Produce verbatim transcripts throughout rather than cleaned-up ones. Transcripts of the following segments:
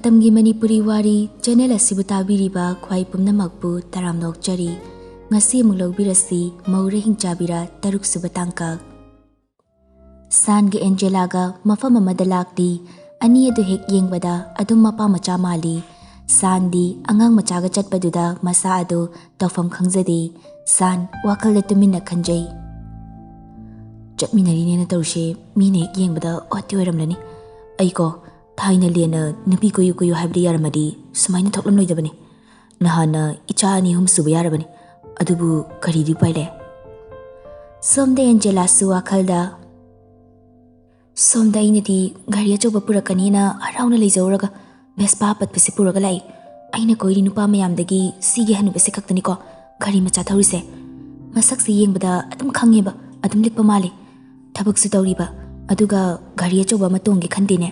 ꯃꯇꯝꯒꯤ ꯃꯅꯤꯄꯨꯔꯤ ꯋꯥꯔꯤ ꯆꯦꯅꯦꯜ ꯑꯁꯤꯕꯨ ꯇꯥꯕꯤꯔꯤꯕ ꯈ꯭ꯋꯥꯏ ꯄꯨꯝꯅꯃꯛꯄꯨ ꯇꯔꯥꯝꯅ ꯑꯣꯛꯆꯔꯤ꯫ ꯉꯁꯤ ꯑꯃꯨꯛ ꯂꯧꯕꯤꯔꯁꯤ ꯃꯧꯔ ꯍꯤꯡꯆꯥꯕꯤꯔꯥ ꯇꯔꯨꯛ ꯁꯨꯕ ꯇꯥꯡꯀꯛ꯫ ꯁꯥꯟꯒ ꯑꯦꯟꯖꯦꯂꯥꯒ ꯃꯐꯝ ꯑꯃꯗ ꯂꯥꯛꯂꯤ꯫ ꯑꯅꯤ ꯑꯗꯨ ꯍꯦꯛ ꯌꯦꯡꯕꯗ ꯑꯗꯨꯝ ꯃꯄꯥ ꯃꯆꯥ ꯃꯥꯜꯂꯤ꯫ ꯁꯥꯟꯗꯤ ꯑꯉꯥꯡ ꯃꯆꯥꯒ ꯆꯠꯄꯗꯨꯗ ꯃꯁꯥ ꯑꯗꯨ ꯇꯧꯐꯝ ꯈꯪꯖꯗꯦ꯫ ꯁꯥꯟ ꯋꯥꯈꯜꯗ ꯇꯨꯃꯤꯟꯅ ꯈꯟꯖꯩ꯫ ꯆꯠꯃꯤꯟꯅꯔꯤꯅꯦꯅ ꯇꯧꯔꯤꯁꯦ ꯃꯤꯅ ꯍꯦꯛ ꯌꯦꯡꯕꯗ ꯑꯣꯠꯇꯤ ꯑꯣꯏꯔꯝꯂꯅꯤ꯫ ꯑꯩꯀꯣ ꯊꯥꯏꯅ ꯂꯦꯟꯅ ꯅꯨꯄꯤ ꯀꯣꯏꯌꯨ ꯀꯣꯏꯌꯨ ꯍꯥꯏꯕꯗ ꯌꯥꯔꯝꯃꯗꯤ ꯁꯨꯃꯥꯏꯅ ꯊꯣꯛꯂꯝꯂꯣꯏꯗꯕꯅꯤ꯫ ꯅꯍꯥꯟꯅ ꯏꯆꯥ ꯑꯅꯤ ꯑꯍꯨꯝ ꯁꯨꯕ ꯌꯥꯔꯕꯅꯤ꯫ ꯑꯗꯨꯕꯨ ꯀꯔꯤꯗꯤ ꯎꯄꯥꯏ ꯂꯩ? ꯁꯣꯝꯗ ꯑꯦꯟꯖꯦꯂꯥꯁꯨ ꯋꯥꯈꯜꯗ, ꯁꯣꯝꯗ ꯑꯩꯅꯗꯤ ꯒꯥꯔꯤ ꯑꯆꯧꯕ ꯄꯨꯔꯛꯀꯅꯤꯅ ꯍꯔꯥꯎꯅ ꯂꯩꯖꯧꯔꯒ ꯚꯦꯁꯄꯥ ꯑꯄꯠꯄꯁꯤ ꯄꯨꯔꯒ ꯂꯥꯛꯏ꯫ ꯑꯩꯅ ꯀꯣꯏꯔꯤ ꯅꯨꯄꯥ ꯃꯌꯥꯝꯗꯒꯤ ꯁꯤꯒꯤ ꯍꯅꯨꯕꯁꯤ ꯈꯛꯇꯅꯤꯀꯣ ꯒꯥꯔꯤ ꯃꯆꯥ ꯊꯧꯔꯤꯁꯦ꯫ ꯃꯁꯛꯁꯤ ꯌꯦꯡꯕꯗ ꯑꯗꯨꯝ ꯈꯪꯉꯦꯕ, ꯑꯗꯨꯝ ꯂꯤꯛꯄ ꯃꯥꯜꯂꯤ꯫ ꯊꯕꯛꯁꯨ ꯇꯧꯔꯤꯕ, ꯑꯗꯨꯒ ꯒꯥꯔꯤ ꯑꯆꯧꯕ ꯑꯃ ꯇꯣꯡꯒꯦ ꯈꯟꯗꯦꯅꯦ꯫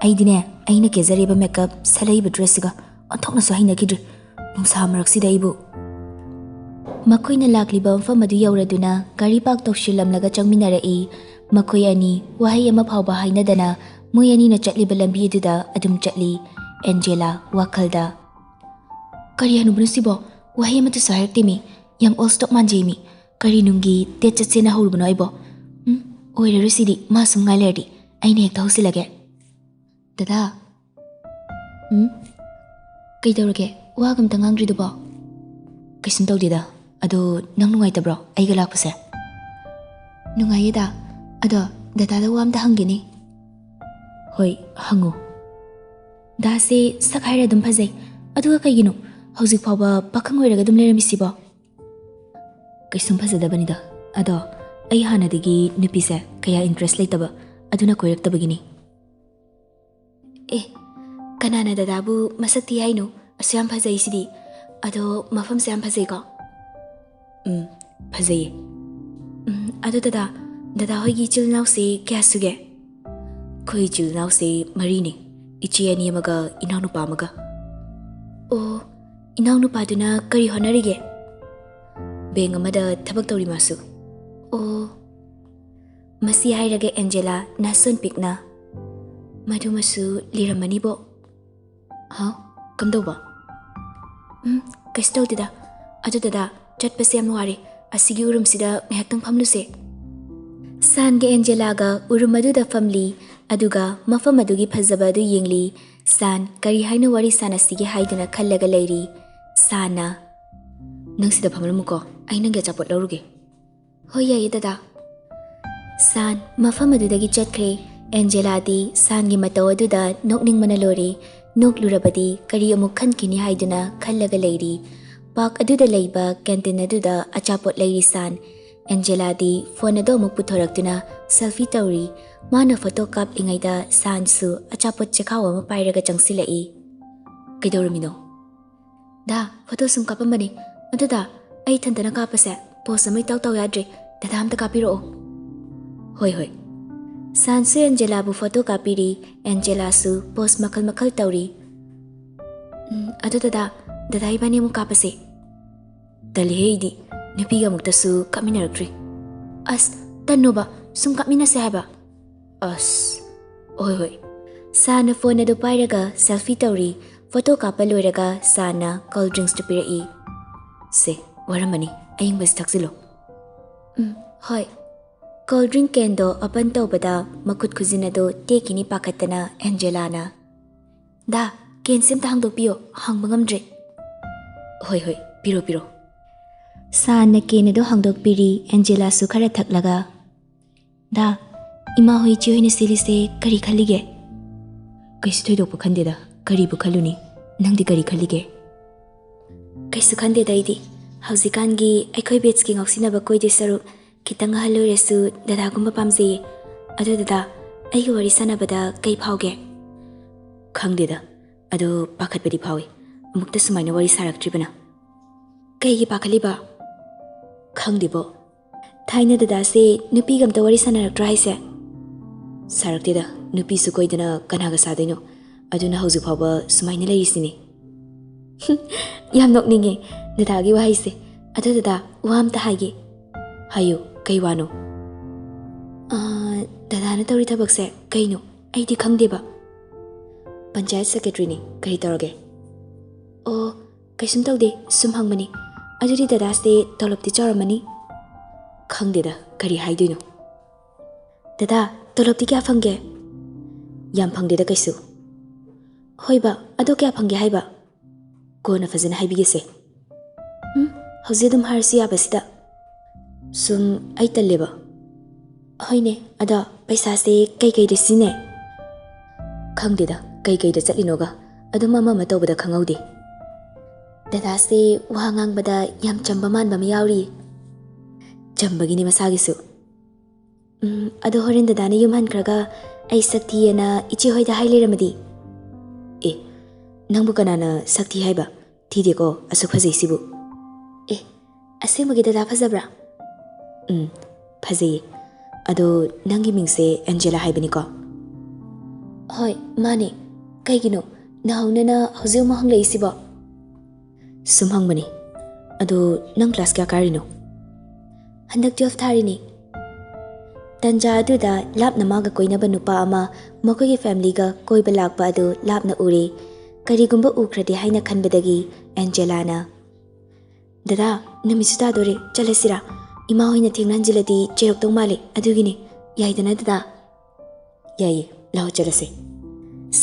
ꯑꯩꯗꯤꯅꯦ, ꯑꯩꯅ ꯀꯦꯖꯔꯤꯕ ꯃꯦꯀꯞ, ꯁꯦꯠꯂꯛꯏꯕ ꯗ꯭ꯔꯦꯁꯁꯤꯒ ꯑꯣꯟꯊꯣꯛꯅꯁꯨ ꯍꯩꯅꯈꯤꯗ꯭ꯔꯦ꯫ ꯅꯨꯡꯁꯥ ꯃꯔꯛꯁꯤꯗ ꯑꯩꯕꯨ꯫ ꯃꯈꯣꯏꯅ ꯂꯥꯛꯂꯤꯕ ꯃꯐꯝ ꯑꯗꯨ ꯌꯧꯔꯗꯨꯅ ꯒꯥꯔꯤ ꯄꯥꯔꯛ ꯇꯧꯁꯤꯜꯂꯝꯂꯒ ꯆꯪꯃꯤꯟꯅꯔꯛꯏ꯫ ꯃꯈꯣꯏ ꯑꯅꯤ ꯋꯥꯍꯩ ꯑꯃ ꯐꯥꯎꯕ ꯍꯥꯏꯅꯗꯅ ꯃꯣꯏ ꯑꯅꯤꯅ ꯆꯠꯂꯤꯕ ꯂꯝꯕꯤ ꯑꯗꯨꯗ ꯑꯗꯨꯝ ꯆꯠꯂꯤ꯫ ꯑꯦꯟꯖꯦꯂꯥ ꯋꯥꯈꯜꯗ, "ꯀꯔꯤ ꯍꯅꯨꯕꯅꯣ ꯁꯤꯕꯣ? ꯋꯥꯍꯩ ꯑꯃꯠꯇꯁꯨ ꯍꯥꯏꯔꯛꯇꯦꯃꯤ꯫ ꯌꯥꯝ ꯑꯣꯜ ꯁ꯭ꯇꯣꯛ ꯃꯥꯟꯖꯩꯃꯤ꯫ ꯀꯔꯤ ꯅꯨꯡꯒꯤ ꯗꯦꯠ ꯆꯠꯁꯦꯅ ꯍꯧꯔꯨꯕꯅꯣ ꯑꯩꯕꯣ? ꯎꯝ, ꯑꯣꯏꯔꯔꯣꯏ ꯁꯤꯗꯤ꯫ ꯃꯥ ꯁꯨꯝ ꯉꯥꯏ ꯂꯩꯔꯗꯤ ꯑꯩꯅ ꯍꯦꯛꯇ ꯍꯧꯁꯤꯜꯂꯒꯦ꯫" "ꯗꯗꯥ꯫" "ꯎꯝ? ꯀꯩꯗꯧꯔꯒꯦ? ꯋꯥꯒ ꯑꯝꯇ ꯉꯥꯡꯗ꯭ꯔꯤꯗꯨꯕꯣ?" "ꯀꯩꯁꯨꯝ ꯇꯧꯗꯦꯗ꯫ ꯑꯗꯣ ꯅꯪ ꯅꯨꯡꯉꯥꯏꯇꯕ꯭ꯔꯣ ꯑꯩꯒ ꯂꯥꯛꯄꯁꯦ?" "ꯅꯨꯡꯉꯥꯏꯌꯦꯗ꯫ ꯑꯗꯣ ꯗꯗꯥꯗ ꯋꯥ ꯑꯝꯇ ꯍꯪꯒꯦꯅꯦ꯫" "ꯍꯣꯏ, ꯍꯪꯉꯨ꯫" "ꯗꯥꯁꯦ ꯁꯛ ꯍꯥꯏꯔ ꯑꯗꯨꯝ ꯐꯖꯩ꯫ ꯑꯗꯨꯒ ꯀꯩꯒꯤꯅꯣ ꯍꯧꯖꯤꯛ ꯐꯥꯎꯕ ꯄꯥꯈꯪ ꯑꯣꯏꯔꯒ ꯑꯗꯨꯝ ꯂꯩꯔꯝꯃꯤꯁꯤꯕꯣ?" "ꯀꯩꯁꯨꯝ ꯐꯖꯗꯕꯅꯤꯗ꯫ ꯑꯗꯣ ꯑꯩ ꯍꯥꯟꯅꯗꯒꯤ ꯅꯨꯄꯤꯁꯦ ꯀꯌꯥ ꯏꯟꯇꯔꯦꯁ ꯂꯩꯇꯕ, ꯑꯗꯨꯅ ꯀꯣꯏꯔꯛꯇꯕꯒꯤꯅꯤ꯫" "ꯑꯦ, ꯀꯅꯥꯅ ꯗꯗꯥꯕꯨ ꯃꯁꯛ ꯊꯤ ꯍꯥꯏꯅꯣ? ꯑꯁꯨꯛ ꯌꯥꯝ ꯐꯖꯩꯁꯤꯗꯤ꯫ ꯑꯗꯣ ꯃꯐꯝꯁꯨ ꯌꯥꯝ ꯐꯖꯩꯀꯣ?" "ꯎꯝ, ꯐꯖꯩꯌꯦ꯫" "ꯎꯝ, ꯑꯗꯣ ꯗꯗꯥ, ꯗꯗꯥ ꯍꯣꯏꯒꯤ ꯏꯆꯤꯜ ꯏꯅꯥꯎꯁꯦ ꯀꯌꯥ ꯁꯨꯒꯦ?" "ꯑꯩꯈꯣꯏ ꯏꯆꯤꯜ ꯏꯅꯥꯎꯁꯦ ꯃꯔꯤꯅꯦ, ꯏꯆꯦ ꯑꯅꯤ ꯑꯃꯒ ꯏꯅꯥꯎꯅꯨꯄꯥ ꯑꯃꯒ꯫" "ꯑꯣ, ꯏꯅꯥꯎꯅꯨꯄꯥꯗꯨꯅ ꯀꯔꯤ ꯍꯣꯠꯅꯔꯤꯒꯦ?" "ꯕꯦꯡ ꯑꯃꯗ ꯊꯕꯛ ꯇꯧꯔꯤ ꯃꯥꯁꯨ꯫" "ꯑꯣ꯫" ꯃꯁꯤ ꯍꯥꯏꯔꯒ ꯑꯦꯟꯖꯦꯂꯥ ꯅꯥꯁꯣꯟ ꯄꯤꯛꯅ, "ꯃꯗꯨꯃꯁꯨ ꯂꯤꯔꯝꯃꯅꯤꯕꯣ꯫" ꯍꯥꯎ? ꯀꯝꯗꯧꯕ? ꯎꯝ, ꯀꯩꯁꯨ ꯇꯧꯗꯦꯗ꯫ ꯑꯗꯨ ꯗꯗꯥ, ꯆꯠꯄꯁꯦ ꯌꯥꯝ ꯋꯥꯔꯦ꯫ ꯑꯁꯤꯒꯤ ꯎꯔꯨꯝꯁꯤꯗ ꯉꯥꯏꯍꯥꯛꯇꯪ ꯐꯝꯂꯨꯁꯦ꯫ ꯁꯥꯟꯒ ꯑꯦꯟꯖꯦꯂꯥꯒ ꯎꯔꯨꯝ ꯑꯗꯨꯗ ꯐꯝꯂꯤ, ꯑꯗꯨꯒ ꯃꯐꯝ ꯑꯗꯨꯒꯤ ꯐꯖꯕ ꯑꯗꯨ ꯌꯦꯡꯂꯤ꯫ ꯁꯥꯟ ꯀꯔꯤ ꯍꯥꯏꯅ ꯋꯥꯔꯤ ꯁꯥꯟꯅꯁꯤꯒꯦ ꯍꯥꯏꯗꯨꯅ ꯈꯜꯂꯒ ꯂꯩꯔꯤ꯫ ꯁꯥꯟꯅ, "ꯅꯪ ꯁꯤꯗ ꯐꯝꯂꯝꯃꯨꯀꯣ, ꯑꯩ ꯅꯪꯒꯤ ꯑꯆꯥꯄꯣꯠ ꯂꯧꯔꯨꯒꯦ"꯫ "ꯍꯣꯏ, ꯌꯥꯏꯌꯦ ꯗꯗꯥ"꯫ ꯁꯥꯟ ꯃꯐꯝ ꯑꯗꯨꯗꯒꯤ ꯆꯠꯈ꯭ꯔꯦ꯫ ꯑꯦꯟꯖꯦꯂꯥꯗꯤ ꯁꯥꯟꯒꯤ ꯃꯇꯧ ꯑꯗꯨꯗ ꯅꯣꯛꯅꯤꯡꯕꯅ ꯂꯣꯏꯔꯦ꯫ ꯅꯣꯛꯂꯨꯔꯕꯗꯤ ꯀꯔꯤ ꯑꯃꯨꯛ ꯈꯟꯈꯤꯅꯤ ꯍꯥꯏꯗꯨꯅ ꯈꯜꯂꯒ ꯂꯩꯔꯤ꯫ ꯄꯥꯔꯛ ꯑꯗꯨꯗ ꯂꯩꯕ ꯀꯦꯟꯇꯤꯟ ꯑꯗꯨꯗ ꯑꯆꯥꯄꯣꯠ ꯂꯩꯔꯤ ꯁꯥꯟ꯫ ꯑꯦꯟꯖꯦꯂꯥꯗꯤ ꯐꯣꯟ ꯑꯗꯨ ꯑꯃꯨꯛ ꯄꯨꯊꯣꯔꯛꯇꯨꯅ ꯁꯦꯜꯐꯤ ꯇꯧꯔꯤ꯫ ꯃꯥꯅ ꯐꯣꯇꯣ ꯀꯥꯞꯂꯤꯉꯩꯗ ꯁꯥꯟꯁꯨ ꯑꯆꯥꯄꯣꯠ ꯆꯦꯈꯥꯎ ꯑꯃ ꯄꯥꯏꯔꯒ ꯆꯪꯁꯤꯜꯂꯛꯏ꯫ "ꯀꯩꯗꯧꯔꯝꯃꯤꯅꯣ?" "ꯗꯥ, ꯐꯣꯇꯣ ꯁꯨꯝ ꯀꯥꯞꯄꯝꯕꯅꯤ꯫ ꯑꯗꯨꯗ ꯑꯩ ꯏꯊꯟꯇꯅ ꯀꯥꯞꯄꯁꯦ ꯄꯣꯁ ꯑꯃ ꯏꯇꯥꯎ ꯇꯥꯎ ꯌꯥꯗ꯭ꯔꯦ꯫ ꯗꯗꯥ ꯑꯝꯇ ꯀꯥꯞꯄꯤꯔꯛꯑꯣ"꯫ "ꯍꯣꯏ, ꯍꯣꯏ"꯫ ꯁꯥꯟꯁꯨ ꯑꯦꯟꯖꯦꯂꯥꯕꯨ ꯐꯣꯇꯣ ꯀꯥꯞꯄꯤꯔꯤ꯫ ꯑꯦꯟꯖꯦꯂꯥꯁꯨ ꯄꯣꯁ ꯃꯈꯜ ꯃꯈꯜ ꯇꯧꯔꯤ꯫ "ꯎꯝ, ꯑꯗꯨ ꯗꯗꯥ, ꯗꯗꯥ ꯏꯕꯥꯅꯤ ꯑꯃꯨꯛ ꯀꯥꯞꯄꯁꯦ"꯫ "ꯇꯜꯂꯤꯍꯦ ꯑꯩꯗꯤ, ꯅꯨꯄꯤꯒ ꯑꯃꯨꯛꯇꯁꯨ ꯀꯥꯞꯃꯤꯟꯅꯔꯛꯇ꯭ꯔꯤ"꯫ "ꯑꯁ, ꯇꯟꯅꯣꯕ, ꯁꯨꯝ ꯀꯥꯞꯃꯤꯟꯅꯁꯦ ꯍꯥꯏꯕ"꯫ "ꯑꯁ, ꯍꯣꯏ, ꯍꯣꯏ"꯫ ꯁꯥꯟꯅ ꯐꯣꯟ ꯑꯗꯨ ꯄꯥꯏꯔꯒ ꯁꯦꯜꯐꯤ ꯇꯧꯔꯤ꯫ ꯐꯣꯇꯣ ꯀꯥꯞꯄ ꯂꯣꯏꯔꯒ ꯁꯥꯟꯅ ꯀꯣꯜ ꯗ꯭ꯔꯤꯡꯁꯇꯨ ꯄꯤꯔꯛꯏ꯫ "ꯁꯦ, ꯋꯥꯔꯝꯃꯅꯤ, ꯑꯌꯤꯡꯕꯁꯤ ꯊꯛꯆꯤꯜꯂꯣ"꯫ "ꯎꯝ, ꯍꯣꯏ"꯫ ꯀꯣꯜ ꯗ꯭ꯔꯤꯡ ꯀꯦꯟꯗꯣ ꯑꯣꯄꯟ ꯇꯧꯕꯗ ꯃꯈꯨꯠ ꯈꯨꯖꯤꯟ ꯑꯗꯨ ꯇꯦꯛꯈꯤꯅꯤ ꯄꯥꯈꯠꯇꯅ ꯑꯦꯟꯖꯦꯂꯥꯅ, "ꯗꯥ, ꯀꯦꯟꯁꯦ ꯑꯝꯇ ꯍꯥꯡꯗꯣꯛꯄꯤꯌꯣ, ꯍꯥꯡꯕ ꯉꯝꯗ꯭ꯔꯦ"꯫ "ꯍꯣꯏ, ꯍꯣꯏ, ꯄꯤꯔꯣ, ꯄꯤꯔꯣ"꯫ ꯁꯥꯟꯅ ꯀꯦꯟ ꯑꯗꯨ ꯍꯥꯡꯗꯣꯛꯄꯤꯔꯤ꯫ ꯑꯦꯟꯖꯦꯂꯥꯁꯨ ꯈꯔ ꯊꯛꯂꯒ, "ꯗꯥ, ꯏꯃꯥ ꯍꯣꯏ, ꯏꯆꯦ ꯍꯣꯏꯅ ꯁꯤꯜꯂꯤꯁꯦ ꯀꯔꯤ ꯈꯜꯂꯤꯒꯦ?" "ꯀꯩꯁꯨ ꯊꯣꯏꯗꯣꯛꯄ ꯈꯟꯗꯦꯗ, ꯀꯔꯤꯕꯨ ꯈꯜꯂꯨꯅꯤ? ꯅꯪꯗꯤ ꯀꯔꯤ ꯈꯜꯂꯤꯒꯦ?" "ꯀꯩꯁꯨ ꯈꯟꯗꯦꯗ ꯑꯩꯗꯤ꯫ ꯍꯧꯖꯤꯛꯀꯥꯟꯒꯤ ꯑꯩꯈꯣꯏ ꯕꯦꯠꯁꯀꯤ ꯉꯥꯎꯁꯤꯟꯅꯕ ꯀꯣꯏꯗꯣꯏ ꯁꯔꯨꯛ ꯈꯤꯇꯪ ꯑꯍꯜ ꯑꯣꯏꯔꯁꯨ ꯗꯗꯥꯒꯨꯝꯕ ꯄꯥꯝꯖꯩꯌꯦ꯫ ꯑꯗꯣ ꯗꯗꯥ, ꯑꯩꯒ ꯋꯥꯔꯤ ꯁꯥꯟꯅꯕꯗ ꯀꯩ ꯐꯥꯎꯒꯦ?" "ꯈꯪꯗꯦꯗ, ꯑꯗꯣ ꯄꯥꯈꯠꯄꯗꯤ ꯐꯥꯎꯏ꯫ ꯑꯃꯨꯛꯇ ꯁꯨꯃꯥꯏꯅ ꯋꯥꯔꯤ ꯁꯥꯔꯛꯇ꯭ꯔꯤꯕꯅ"꯫ "ꯀꯩꯒꯤ ꯄꯥꯈꯠꯂꯤꯕ?" "ꯈꯪꯗꯦꯕꯣ꯫ ꯊꯥꯏꯅ ꯗꯗꯥꯁꯦ ꯅꯨꯄꯤꯒ ꯑꯝꯇ ꯋꯥꯔꯤ ꯁꯥꯟꯅꯔꯛꯇ꯭ꯔꯣ ꯍꯥꯏꯁꯦ?" "ꯁꯥꯔꯛꯇꯦꯗ, ꯅꯨꯄꯤꯁꯨ ꯀꯣꯏꯗꯅ ꯀꯅꯥꯒ ꯁꯥꯗꯣꯏꯅꯣ? ꯑꯗꯨꯅ ꯍꯧꯖꯤꯛ ꯐꯥꯎꯕ ꯁꯨꯃꯥꯏꯅ ꯂꯩꯔꯤꯁꯤꯅꯤ"꯫ "ꯌꯥꯝ ꯅꯣꯛꯅꯤꯡꯉꯦ ꯗꯗꯥꯒꯤ ꯋꯥꯍꯩꯁꯦ꯫ ꯑꯗꯣ ꯗꯗꯥ, ꯋꯥ ꯑꯝꯇ ꯍꯥꯏꯒꯦ"꯫ "ꯍꯥꯏꯌꯨ, ꯀꯩ ꯋꯥꯅꯣ?" "ꯑꯥ, ꯗꯗꯥꯅ ꯇꯧꯔꯤ ꯊꯕꯛꯁꯦ ꯀꯩꯅꯣ? ꯑꯩꯗꯤ ꯈꯪꯗꯦꯕ"꯫ ꯄꯟꯆꯥꯌꯠ ꯁꯦꯀ꯭ꯔꯦꯇꯔꯤꯅꯤ꯫ ꯀꯔꯤ ꯇꯧꯔꯒꯦ? ꯑꯣ, ꯀꯩꯁꯨꯝ ꯇꯧꯗꯦ, ꯁꯨꯝ ꯍꯪꯕꯅꯤ꯫ ꯑꯗꯨꯗꯤ ꯗꯗꯥꯁꯦ ꯇꯣꯂꯣꯞꯇꯤ ꯆꯥꯎꯔꯝꯃꯅꯤ? ꯈꯪꯗꯦꯗ, ꯀꯔꯤ ꯍꯥꯏꯗꯣꯏꯅꯣ꯫ ꯗꯗꯥ, ꯇꯣꯂꯣꯞꯇꯤ ꯀꯌꯥ ꯐꯪꯒꯦ? ꯌꯥꯝ ꯐꯪꯗꯦꯗ ꯀꯩꯁꯨ꯫ ꯍꯣꯏꯕ, ꯑꯗꯣ ꯀꯌꯥ ꯐꯪꯒꯦ ꯍꯥꯏꯕ? ꯀꯣꯟꯅ ꯐꯖꯅ ꯍꯥꯏꯕꯤꯒꯦꯁꯦ꯫ ꯎꯝ, ꯍꯧꯖꯤꯛ ꯑꯗꯨꯝ ꯍꯥꯏꯔꯁꯨ ꯌꯥꯕꯁꯤꯗ꯫ ꯁꯨꯝ ꯑꯩ ꯇꯜꯂꯦꯕ꯫ ꯍꯣꯏꯅꯦ, ꯑꯗꯣ ꯄꯩꯁꯥꯁꯦ ꯀꯩꯀꯩꯗ ꯁꯤꯖꯤꯟꯅꯩ? ꯈꯪꯗꯦꯗ, ꯀꯩꯀꯩꯗ ꯆꯠꯂꯤꯅꯣꯒ꯫ ꯑꯗꯨꯝ ꯑꯃ ꯑꯃ ꯇꯧꯕꯗ ꯈꯪꯍꯧꯗꯦ꯫ ꯗꯗꯥꯁꯦ ꯋꯥ ꯉꯥꯡꯕꯗ ꯌꯥꯝ ꯆꯝꯕ ꯃꯥꯟꯕ ꯑꯃ ꯌꯥꯎꯔꯤꯌꯦ꯫ ꯆꯝꯕꯒꯤꯅꯤ ꯃꯁꯥꯒꯤꯁꯨ꯫ ꯎꯝ, ꯑꯗꯣ ꯍꯣꯔꯦꯟ ꯗꯗꯥꯅ ꯌꯨꯝ ꯍꯟꯈ꯭ꯔꯒ ꯑꯩ ꯁꯛ ꯊꯤꯌꯦꯅ ꯏꯆꯦ ꯍꯣꯏꯗ ꯍꯥꯏ ꯂꯩꯔꯝꯃꯗꯤ? ꯑꯦ, ꯅꯪꯕꯨ ꯀꯅꯥꯅ ꯁꯛ ꯊꯤ ꯍꯥꯏꯕ? ꯊꯤꯗꯦꯀꯣ, ꯑꯁꯨꯛ ꯐꯖꯩꯁꯤꯕꯨ꯫ ꯑꯦ, ꯑꯁꯦꯡꯕꯒꯤ ꯗꯗꯥ ꯐꯖꯕ꯭ꯔꯥ? ꯎꯝ, ꯐꯖꯩꯌꯦ꯫ ꯑꯗꯣ ꯅꯪꯒꯤ ꯃꯤꯡꯁꯦ ꯑꯦꯟꯖꯦꯂꯥ ꯍꯥꯏꯕꯅꯤꯀꯣ? ꯍꯣꯏ, ꯃꯥꯅꯦ꯫ ꯀꯩꯒꯤꯅꯣ ꯅꯍꯧꯅꯅ ꯍꯧꯖꯤꯛ ꯑꯃꯨꯛ ꯍꯪꯂꯛꯏꯁꯤꯕꯣ? ꯁꯨꯝ ꯍꯪꯕꯅꯤ꯫ ꯑꯗꯣ ꯅꯪ ꯀ꯭ꯂꯥꯁ ꯀꯌꯥ ꯀꯥꯔꯤꯅꯣ? ꯍꯟꯗꯛ ꯇꯨꯌꯦꯜꯐ ꯊꯥꯔꯤꯅꯤ꯫ ꯇꯟꯖꯥ ꯑꯗꯨꯗ ꯂꯥꯞꯅ ꯃꯥꯒ ꯀꯣꯏꯅꯕ ꯅꯨꯄꯥ ꯑꯃ ꯃꯈꯣꯏꯒꯤ ꯐꯦꯃꯤꯂꯤꯒ ꯀꯣꯏꯕ ꯂꯥꯛꯄ ꯑꯗꯨ ꯂꯥꯞꯅ ꯎꯔꯦ꯫ ꯀꯔꯤꯒꯨꯝꯕ ꯎꯈ꯭ꯔꯗꯤ ꯍꯥꯏꯅ ꯈꯟꯕꯗꯒꯤ ꯑꯦꯟꯖꯦꯂꯥꯅ, "ꯗꯗꯥ, ꯅꯨꯃꯤꯠꯁꯨ ꯇꯥꯗꯣꯔꯦ, ꯆꯠꯂꯁꯤꯔꯥ? ꯏꯃꯥ ꯍꯣꯏꯅ ꯊꯦꯡꯅꯍꯟꯖꯤꯜꯂꯗꯤ ꯆꯩꯔꯛꯇꯧ ꯃꯥꯜꯂꯦ, ꯑꯗꯨꯒꯤꯅꯦ꯫ ꯌꯥꯏꯗꯅ ꯗꯗꯥ?" "ꯌꯥꯏꯌꯦ, ꯂꯥꯛꯑꯣ ꯆꯠꯂꯁꯦ"꯫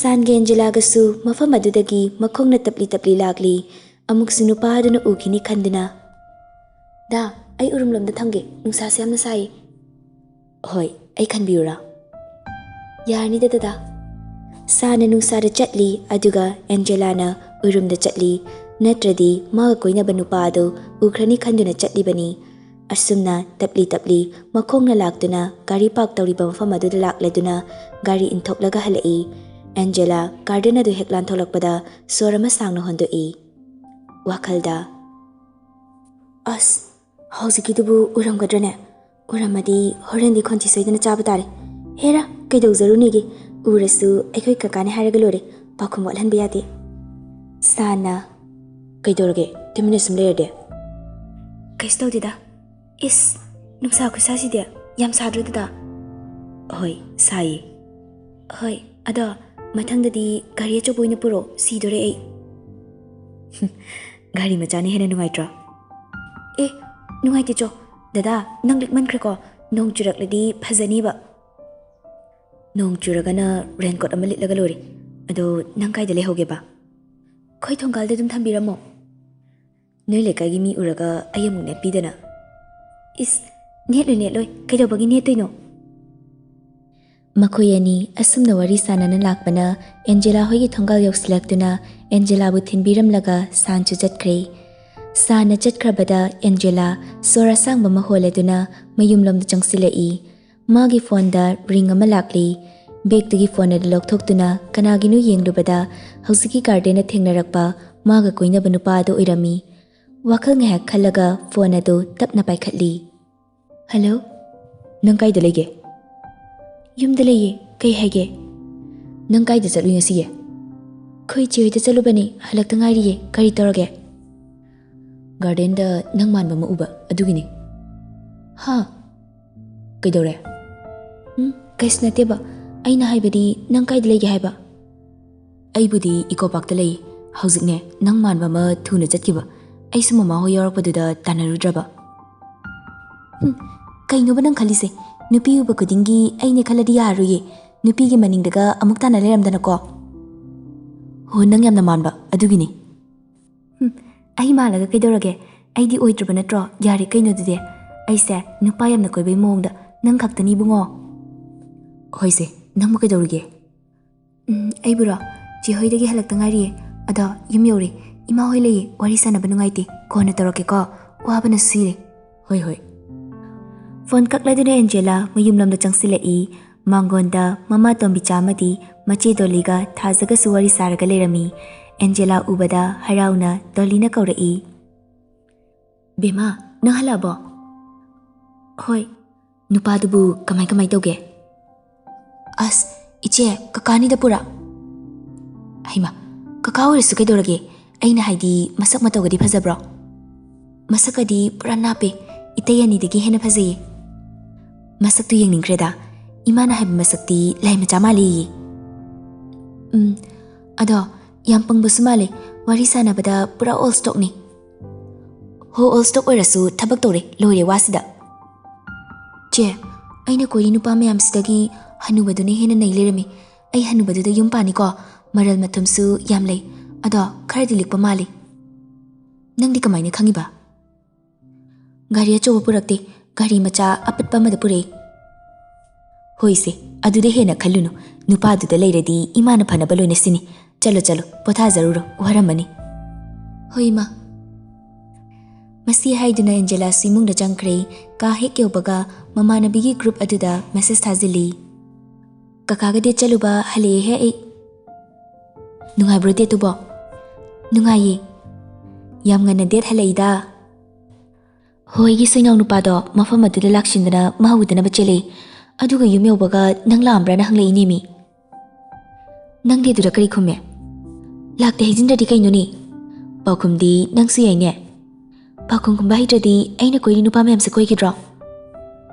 ꯁꯥꯟꯒ ꯑꯦꯟꯖꯦꯂꯥꯒꯁꯨ ꯃꯐꯝ ꯑꯗꯨꯗꯒꯤ ꯃꯈꯣꯡꯅ ꯇꯞꯂꯤ ꯇꯞꯂꯤ ꯂꯥꯛꯂꯤ꯫ ꯑꯃꯨꯛꯁꯨ ꯅꯨꯄꯥ ꯑꯗꯨꯅ ꯎꯈꯤꯅꯤ ꯈꯟꯗꯨꯅ, "ꯗꯥ, ꯑꯩ ꯎꯔꯨꯝꯂꯣꯝꯗ ꯊꯝꯒꯦ, ꯅꯨꯡꯁꯥꯁꯦ ꯌꯥꯝꯅ ꯁꯥꯏꯌꯦ"꯫ "ꯍꯣꯏ, ꯑꯩ ꯈꯟꯕꯤꯌꯨꯔꯥ?" "ꯌꯥꯔꯅꯤꯗ ꯗꯗꯥ"꯫ ꯁꯥꯟꯅ ꯅꯨꯡꯁꯥꯗ ꯆꯠꯂꯤ, ꯑꯗꯨꯒ ꯑꯦꯟꯖꯦꯂꯥꯅ ꯎꯔꯨꯝꯗ ꯆꯠꯂꯤ꯫ ꯅꯠꯇ꯭ꯔꯗꯤ ꯃꯥꯒ ꯀꯣꯏꯅꯕ ꯅꯨꯄꯥ ꯑꯗꯨ ꯎꯈ꯭ꯔꯅꯤ ꯈꯟꯗꯨꯅ ꯆꯠꯂꯤꯕꯅꯤ꯫ ꯑꯁꯨꯝꯅ ꯇꯞꯂꯤ ꯇꯞꯂꯤ ꯃꯈꯣꯡꯅ ꯂꯥꯛꯇꯨꯅ ꯒꯥꯔꯤ ꯄꯥꯔꯛ ꯇꯧꯔꯤꯕ ꯃꯐꯝ ꯑꯗꯨꯗ ꯂꯥꯛꯂꯗꯨꯅ ꯒꯥꯔꯤ ꯏꯟꯊꯣꯛꯂꯒ ꯍꯜꯂꯛꯏ꯫ ꯑꯦꯟꯖꯦꯂꯥ ꯒꯥꯔꯗꯦꯟ ꯑꯗꯨ ꯍꯦꯛ ꯂꯥꯟꯊꯣꯛꯂꯛꯄꯗ ꯁꯣꯔ ꯑꯃ ꯁꯥꯡꯅ ꯍꯣꯟꯗꯣꯛꯏ꯫ ꯋꯥꯈꯜꯗ, "ꯑꯁ, ꯍꯧꯖꯤꯛꯀꯤꯗꯨꯕꯨ ꯎꯔꯝꯒꯗ꯭ꯔꯅꯦ? ꯎꯔꯝꯃꯗꯤ ꯍꯣꯔꯦꯟꯗꯤ ꯈꯣꯟꯊꯤ ꯁꯣꯏꯗꯅ ꯆꯥꯕ ꯇꯥꯔꯦ꯫ ꯍꯦꯔꯥ, ꯀꯩꯗꯧꯖꯔꯨꯅꯦꯒꯦ? ꯎꯔꯁꯨ ꯑꯩꯈꯣꯏ ꯀꯀꯥꯅꯦ ꯍꯥꯏꯔꯒ ꯂꯣꯏꯔꯦ꯫ ꯄꯥꯎꯈꯨꯝ ꯋꯥꯠꯍꯟꯕ ꯌꯥꯗꯦ"꯫ ꯁꯥꯟꯅ, "ꯀꯩꯗꯧꯔꯒꯦ? ꯇꯨꯃꯤꯟꯅ ꯁꯨꯝ ꯂꯩꯔꯗꯤ?" "ꯀꯩꯁꯨ ꯇꯧꯗꯦꯗ"꯫ "ꯏꯁ, ꯅꯨꯡꯁꯥ ꯈꯨꯠꯁꯥꯁꯤꯗꯤ꯫ ꯌꯥꯝ ꯁꯥꯗ꯭ꯔꯣ ꯗꯗꯥ?" "ꯍꯣꯏ, ꯁꯥꯏꯌꯦ"꯫ "ꯍꯣꯏ, ꯑꯗꯣ ꯃꯊꯪꯗꯗꯤ ꯒꯥꯔꯤ ꯑꯆꯧꯕ ꯑꯣꯏꯅ ꯄꯨꯔꯛꯑꯣ, ꯁꯤꯗꯣꯔꯦ ꯑꯩ꯫ ꯒꯥꯔꯤ ꯃꯆꯥꯅ ꯍꯦꯟꯅ ꯅꯨꯡꯉꯥꯏꯇ꯭ꯔꯣ? ꯑꯦ, ꯅꯨꯡꯉꯥꯏꯇꯦ ꯆꯣ꯫ ꯗꯗꯥ, ꯅꯪ ꯂꯤꯛꯃꯟꯈ꯭ꯔꯦꯀꯣ꯫ ꯅꯣꯡ ꯆꯨꯔꯛꯂꯗꯤ ꯐꯖꯅꯤꯕ꯫ ꯅꯣꯡ ꯆꯨꯔꯒꯅ ꯔꯦꯟꯀꯣꯠ ꯑꯃ ꯂꯤꯠꯂꯒ ꯂꯣꯏꯔꯦ꯫ ꯑꯗꯣ ꯅꯪ ꯀꯥꯏꯗ ꯂꯩꯍꯧꯒꯦꯕ? ꯑꯩꯈꯣꯏ ꯊꯣꯡꯒꯥꯜꯗ ꯑꯗꯨꯝ ꯊꯝꯕꯤꯔꯝꯃꯣ꯫ ꯅꯣꯏ ꯂꯩꯀꯥꯏꯒꯤ ꯃꯤ ꯎꯔꯒ ꯑꯩ ꯑꯃꯨꯛ ꯅꯦꯠꯄꯤꯗꯅ꯫ ꯏꯁ, ꯅꯦꯠꯂꯣꯏ, ꯅꯦꯠꯂꯣꯏ꯫ ꯀꯩꯗꯧꯕꯒꯤ ꯅꯦꯠꯇꯣꯏꯅꯣ? ꯃꯈꯣꯏ ꯑꯅꯤ ꯑꯁꯨꯝꯅ ꯋꯥꯔꯤ ꯁꯥꯟꯅꯅ ꯂꯥꯛꯄꯅ ꯑꯦꯟꯖꯦꯂꯥ ꯍꯣꯏꯒꯤ ꯊꯣꯡꯒꯥꯜ ꯌꯧꯁꯤꯜꯂꯛꯇꯨꯅ ꯑꯦꯟꯖꯦꯂꯥꯕꯨ ꯊꯤꯟꯕꯤꯔꯝꯂꯒ ꯁꯥꯟꯁꯨ ꯆꯠꯈ꯭ꯔꯦ꯫ ꯁꯥꯟꯅ ꯆꯠꯈ꯭ꯔꯕꯗ ꯑꯦꯟꯖꯦꯂꯥ ꯁꯣꯔ ꯑꯁꯥꯡꯕ ꯑꯃ ꯍꯣꯜꯂꯗꯨꯅ ꯃꯌꯨꯝꯂꯣꯝꯗ ꯆꯪꯁꯤꯜꯂꯛꯏ꯫ ꯃꯥꯒꯤ ꯐꯣꯟꯗ ꯔꯤꯡ ꯑꯃ ꯂꯥꯛꯂꯤ꯫ ꯕꯦꯒꯇꯒꯤ ꯐꯣꯟ ꯑꯗꯨ ꯂꯧꯊꯣꯛꯇꯨꯅ ꯀꯅꯥꯒꯤꯅꯣ ꯌꯦꯡꯂꯨꯕꯗ ꯍꯧꯖꯤꯛꯀꯤ ꯒꯥꯔꯗꯦꯟꯗ ꯊꯦꯡꯅꯔꯛꯄ ꯃꯥꯒ ꯀꯣꯏꯅꯕ ꯅꯨꯄꯥ ꯑꯗꯨ ꯑꯣꯏꯔꯝꯃꯤ꯫ ꯋꯥꯈꯜ ꯉꯥꯏꯍꯥꯛ ꯈꯜꯂꯒ ꯐꯣꯟ ꯑꯗꯨ ꯇꯞꯅ ꯄꯥꯏꯈꯠꯂꯤ꯫ "ꯍꯜꯂꯣ?" "ꯅꯪ ꯀꯥꯏꯗ ꯂꯩꯒꯦ?" "ꯌꯨꯝꯗ ꯂꯩꯌꯦ꯫ ꯀꯩ ꯍꯥꯏꯒꯦ?" "ꯅꯪ ꯀꯥꯏꯗ ꯆꯠꯂꯨꯏ ꯉꯁꯤꯒꯤ?" "ꯑꯩꯈꯣꯏ ꯆꯦ ꯍꯣꯏꯗ ꯆꯠꯂꯨꯕꯅꯦ, ꯍꯜꯂꯛꯇ ꯉꯥꯏꯔꯤꯌꯦ꯫ ꯀꯔꯤ ꯇꯧꯔꯒꯦ?" "ꯒꯥꯔꯗꯦꯟꯗ ꯅꯪ ꯃꯥꯟꯕ ꯑꯃ ꯎꯕ, ꯑꯗꯨꯒꯤꯅꯤ꯫" "ꯍꯥ? ꯀꯩꯗꯧꯔꯦ?" "ꯎꯝ, ꯀꯩꯁꯨ ꯅꯠꯇꯦꯕ꯫ ꯑꯩꯅ ꯍꯥꯏꯕꯗꯤ ꯅꯪ ꯀꯥꯏꯗ ꯂꯩꯒꯦ ꯍꯥꯏꯕ?" "ꯑꯩꯕꯨꯗꯤ ꯏꯀꯣ ꯄꯥꯔꯛꯇ ꯂꯩ꯫ ꯍꯧꯖꯤꯛꯅꯦ, ꯅꯪ ꯃꯥꯟꯕ ꯑꯃ ꯊꯨꯅ ꯆꯠꯈꯤꯕ꯫ ꯑꯩꯁꯨ ꯃꯃꯥ ꯍꯣꯏ ꯌꯥꯎꯔꯛꯄꯗꯨꯗ ꯇꯥꯟꯅꯔꯨꯗ꯭ꯔꯕ꯫" "ꯍꯨꯝ, ꯀꯩꯅꯣꯕ ꯅꯪ ꯈꯜꯂꯤꯁꯦ? ꯅꯨꯄꯤ ꯎꯕ ꯈꯨꯗꯤꯡꯒꯤ ꯑꯩꯅꯦ ꯈꯜꯂꯗꯤ ꯌꯥꯔꯣꯏꯌꯦ꯫ ꯅꯨꯄꯤꯒꯤ ꯃꯅꯤꯡꯗꯒ ꯑꯃꯨꯛ ꯇꯥꯟꯅ ꯂꯩꯔꯝꯗꯅꯀꯣ꯫" "ꯍꯣ, ꯅꯪ ꯌꯥꯝꯅ ꯃꯥꯟꯕ, ꯑꯗꯨꯒꯤꯅꯤ꯫" "ꯍꯨꯝ, ꯑꯩ ꯃꯥꯜꯂꯒ ꯀꯩꯗꯧꯔꯒꯦ? ꯑꯩꯗꯤ ꯑꯣꯏꯗ꯭ꯔꯕ ꯅꯠꯇ꯭ꯔꯣ? ꯌꯥꯔꯦ ꯀꯩꯅꯣ ꯑꯗꯨꯗꯤ꯫ ꯑꯩꯁꯦ ꯅꯨꯄꯥ ꯌꯥꯝꯅ ꯀꯣꯏꯕꯩ ꯃꯑꯣꯡꯗ ꯅꯪ ꯈꯛꯇꯅꯤ ꯏꯕꯨꯡꯉꯣ꯫" "ꯍꯣꯏꯁꯦ, ꯅꯪꯕꯨ ꯀꯩꯗꯧꯔꯤꯒꯦ?" "ꯎꯝ, ꯑꯩꯕꯨꯔꯣ? ꯆꯦ ꯍꯣꯏꯗꯒꯤ ꯍꯜꯂꯛꯇ ꯉꯥꯏꯔꯤꯌꯦ꯫ ꯑꯗꯣ ꯌꯨꯝ ꯌꯧꯔꯦ꯫ ꯏꯃꯥ ꯍꯣꯏ ꯂꯩꯌꯦ, ꯋꯥꯔꯤ ꯁꯥꯟꯅꯕ ꯅꯨꯡꯉꯥꯏꯇꯦ꯫ ꯀꯣꯟꯅ ꯇꯧꯔꯛꯀꯦꯀꯣ꯫ ꯋꯥꯕꯅ ꯁꯤꯔꯦ꯫" "ꯍꯣꯏ, ꯍꯣꯏ꯫" Phone ꯀꯛꯂꯗꯨꯅ Angela ꯃꯌꯨꯝꯂꯣꯝꯗ ꯆꯪꯁꯤꯜꯂꯛꯏ꯫ ꯃꯥꯡꯒꯣꯟꯗ ꯃꯃꯥ ꯇꯣꯝꯕꯤꯆꯥ ꯑꯃꯗꯤ ꯃꯆꯦ ꯗꯣꯂꯤꯒ ꯊꯥꯖꯒꯁꯨ ꯋꯥꯔꯤ ꯁꯥꯔꯒ ꯂꯩꯔꯝꯃꯤ꯫ ꯑꯦꯟꯖꯦꯂꯥ ꯎꯕꯗ ꯍꯔꯥꯎꯅ ꯗꯣꯂꯤꯅ ꯀꯧꯔꯛꯏ꯫ "ꯕꯦꯝꯃ, ꯅꯪ ꯍꯜꯂꯛꯑꯕꯣ?" "ꯍꯣꯏ꯫" "ꯅꯨꯄꯥꯗꯨꯕꯨ ꯀꯃꯥꯏ ꯀꯃꯥꯏ ꯇꯧꯒꯦ?" "ꯑꯁ, ꯏꯆꯦ, ꯀꯀꯥꯅꯤꯗ ꯄꯨꯔꯥ꯫" "ꯍꯩꯃꯥ, ꯀꯀꯥ ꯑꯣꯏꯔꯁꯨ ꯀꯩꯗꯧꯔꯒꯦ? ꯑꯩꯅ ꯍꯥꯏꯗꯤ ꯃꯁꯛ ꯃꯇꯧꯒꯗꯤ ꯐꯖꯕ꯭ꯔꯣ?" "ꯃꯁꯛꯀꯗꯤ ꯄꯨꯔꯥ ꯅꯥꯞꯄꯦ꯫ ꯏꯇꯩ ꯑꯅꯤꯗꯒꯤ ꯍꯦꯟꯅ ꯐꯖꯩꯌꯦ꯫" "ꯃꯁꯛꯇꯨ ꯌꯦꯡꯅꯤꯡꯈ꯭ꯔꯦꯗ꯫ ꯏꯃꯥꯅ ꯍꯥꯏꯕ ꯃꯁꯛꯇꯤ ꯂꯥꯏ ꯃꯆꯥ ꯃꯥꯜꯂꯤꯌꯦ꯫" ꯎꯝ, ꯑꯗꯣ ꯌꯥꯝ ꯄꯪꯕꯁꯨ ꯃꯥꯜꯂꯦ, ꯋꯥꯔꯤ ꯁꯥꯟꯅꯕꯗ ꯄꯨꯔꯥ old stockꯅꯤ꯫ ꯍꯣ, old stock ꯑꯣꯏꯔꯁꯨ ꯊꯕꯛ ꯇꯧꯔꯦ, ꯂꯣꯏꯔꯦ ꯋꯥꯁꯤꯗ꯫ ꯆꯦ, ꯑꯩꯅ ꯀꯣꯏꯔꯤ ꯅꯨꯄꯥ ꯃꯌꯥꯝꯁꯤꯗꯒꯤ ꯍꯅꯨꯕꯗꯨꯅ ꯍꯦꯟꯅ ꯅꯩ ꯂꯩꯔꯝꯃꯤ꯫ ꯑꯩ ꯍꯅꯨꯕꯗꯨꯗ ꯌꯨꯝ ꯄꯥꯅꯤꯀꯣ, ꯃꯔꯜ ꯃꯊꯨꯝꯁꯨ ꯌꯥꯝ ꯂꯩ, ꯑꯗꯣ ꯈꯔꯗꯤ ꯂꯤꯛꯄ ꯃꯥꯜꯂꯤ꯫ ꯅꯪꯗꯤ ꯀꯃꯥꯏꯅ ꯈꯪꯉꯤꯕ? ꯒꯥꯔꯤ ꯑꯆꯧꯕ ꯄꯨꯔꯛꯇꯦ, ꯒꯥꯔꯤ ꯃꯆꯥ ꯑꯄꯠꯄ ꯑꯃꯗ ꯄꯨꯔꯛꯏ꯫ ꯍꯣꯏꯁꯦ, ꯑꯗꯨꯗ ꯍꯦꯟꯅ ꯈꯜꯂꯨꯅꯨ, ꯅꯨꯄꯥꯗꯨꯗ ꯂꯩꯔꯗꯤ ꯏꯃꯥꯅ ꯐꯅꯕ ꯂꯣꯏꯅ ꯁꯤꯅꯤ꯫ ꯆꯠꯂꯣ ꯆꯠꯂꯣ, ꯄꯣꯊꯥꯖꯔꯨꯔꯣ, ꯋꯥꯔꯝꯃꯅꯤ꯫ ꯍꯣꯏ ꯏꯃꯥ꯫ ꯃꯁꯤ ꯍꯥꯏꯗꯨꯅ ꯑꯦꯟꯖꯦꯂꯥꯁꯨ ꯏꯃꯨꯡꯗ ꯆꯪꯈ꯭ꯔꯦ꯫ ꯀꯥ ꯍꯦꯛ ꯌꯧꯕꯒ ꯃꯃꯥꯟꯅꯕꯤꯒꯤ group ꯑꯗꯨꯗ message ꯊꯥꯖꯤꯜꯂꯤ꯫ "ꯀꯀꯥꯒ date ꯆꯠꯂꯨꯕ ꯍꯜꯂꯛꯑꯦꯍꯦ ꯑꯩ꯫" "ꯅꯨꯡꯉꯥꯏꯕ꯭ꯔꯣ dateꯇꯨꯕꯣ?" "ꯅꯨꯡꯉꯥꯏꯌꯦ꯫ ꯌꯥꯝ ꯉꯟꯅ date ꯍꯜꯂꯛꯏꯗ꯫" ꯍꯣꯏꯒꯤ ꯁꯣꯏꯅꯥꯎ ꯅꯨꯄꯥꯗꯣ ꯃꯐꯝ ꯑꯗꯨꯗ ꯂꯥꯛꯁꯤꯟꯗꯅ ꯃꯥ ꯎꯗꯅꯕ ꯆꯦꯜꯂꯛꯏ꯫ ꯑꯗꯨꯒ ꯌꯨꯝ ꯌꯧꯕꯒ ꯅꯪ ꯂꯥꯛꯑꯝꯕ꯭ꯔꯥꯅ ꯍꯪꯂꯛꯏꯅꯦꯃꯤ꯫ ꯅꯪꯗꯤ ꯑꯗꯨꯗ ꯀꯔꯤ ꯈꯨꯝꯃꯦ? "ꯂꯥꯛꯇꯦ ꯍꯥꯏꯖꯤꯟꯗ꯭ꯔꯗꯤ ꯀꯩꯅꯣꯅꯦ? ꯄꯥꯎꯈꯨꯝꯗꯤ ꯅꯪꯁꯨ ꯌꯥꯏꯅꯦ꯫ ꯄꯥꯎꯈꯨꯝ ꯈꯨꯝꯕ ꯍꯩꯇ꯭ꯔꯗꯤ ꯑꯩꯅ ꯀꯣꯏꯔꯤ ꯅꯨꯄꯥ ꯃꯌꯥꯝꯁꯦ ꯀꯣꯏꯈꯤꯗ꯭ꯔꯣ?"